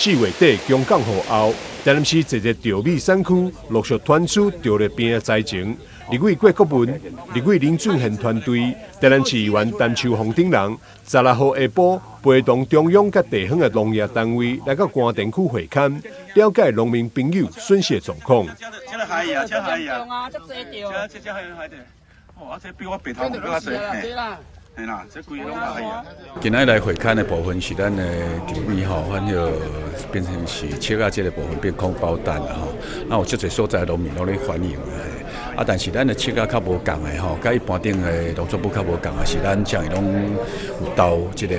4月底強降雨後，台南市濟濟稻米產區陸續傳出稻熱病的災情。立委郭國文、立委林俊憲團隊、台南市議員陳秋鳳等人，16號下晡陪同中央佮地方的農業單位來到官田區會勘，了解農民朋友損失狀況。這比我白頭閣較濟，嘿啦，這規個攏害啊。今仔來會勘的部分是咱的稻米吼，反正變成是粟仔這个部分變空包單啦吼。那有足濟所在農民攏咧反映。啊，但是咱的粟仔較無仝的吼，佮一般頂的農作物較無仝的是咱遮攏有投這个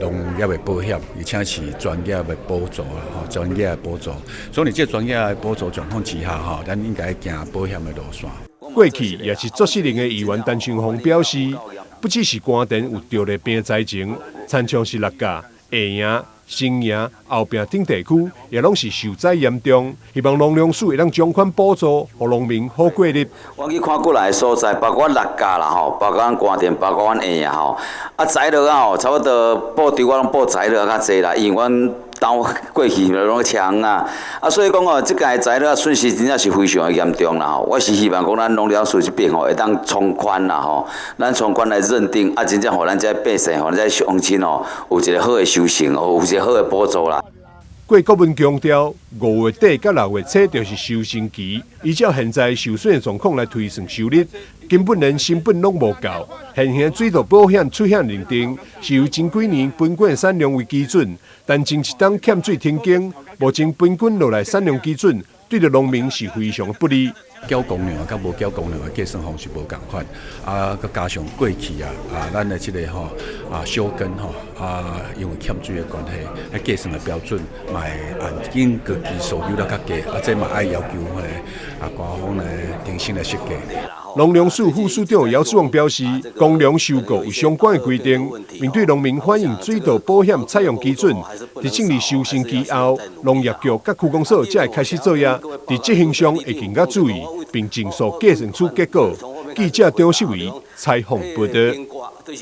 農業的保險，而且是專業的補助啦吼，專業的補助。所以這个專業的補助狀況之下吼，咱應該行保險的路線。過去也是做失能的議員陳秋鳳表示，不只是官田有稻熱病災情，親像是六甲、下營、新營、後壁等地區，也攏是受災嚴重。希望農糧署會當將款補助，予農民好過日。我去看幾若个所在，包括六甲啦吼，包括阮官田，包括阮下營吼。啊，災落啊吼，差不多報酬我攏報災落較濟啦，因為阮當過去攏搶啊，啊，所以講哦，這屆災落損失真正是非常的嚴重啦吼。我是希望講咱農糧署這邊吼會當從寬啦吼，咱從寬來認定，啊，真正予咱這百姓吼，這鄉親吼，有一個好的收成，有一個好的補助啦。郭國文強調，5月底佮6月初就是收成期，依照現在受損的狀況來推算收入，根本連成本攏無夠。現行水稻保險出險認定是由前幾年平均產量為基準，但前一冬欠水停耕，目前平均落來產量基準，對著農民是非常不利。繳公糧佮無繳公糧的計算方式無仝款，啊，閣加上過去啊，啊，咱的這个吼啊小耕吼啊，因為欠水的關係，彼計算的標準嘛會按經過技術有了較低，啊，這嘛愛要求彼個啊官方來重新來設計。農糧署副署長姚志旺表示，公糧收購有相關的規定，面對農民反映水稻保險採用基準，佇進入收成期後，農業局佮區公所才會開始作業，佇執行上會更加注意，並盡速計算出結果。記者張世維採訪報導。